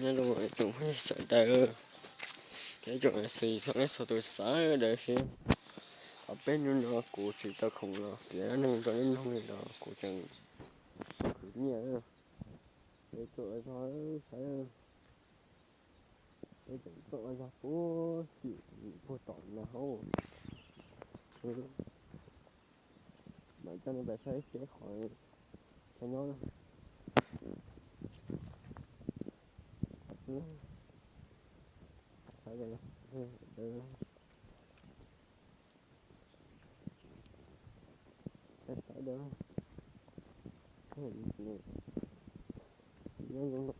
Nyob zoo ib tsoom phooj ywg sawv daws, thiab ib tsoom xwm txheej txhua tus sawv daws xwb. Qhov peb hnub no kuv tsis tau khoom los piav dab neeg rau nej mloog li los kuv tseem khwv nyiaj. Peb tuaj ua zog saib, peb tseem tuaj ua zog puag tim puag tom no hauv. Mam coj nej pais saib seb qhov chaw nyob xwb. Saib, saib dawb, nyob zoo no.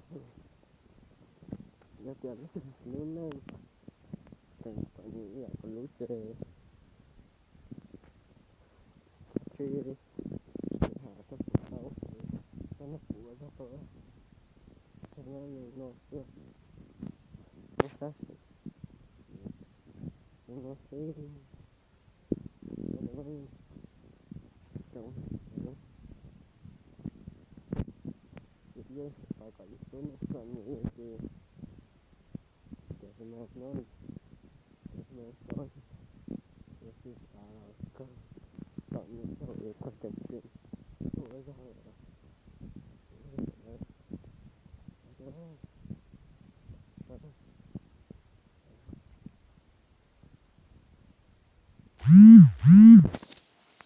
Yog tias lub neej tseem txom nyem ib yam kuv lub ces tsis has txog kuv tau, txog no kuv ua zog tau, txog nyob li no xwb. Nej saib, li no xwb. Cov yeej xav kom ib tug neeg txom nyem ces, ces no, no,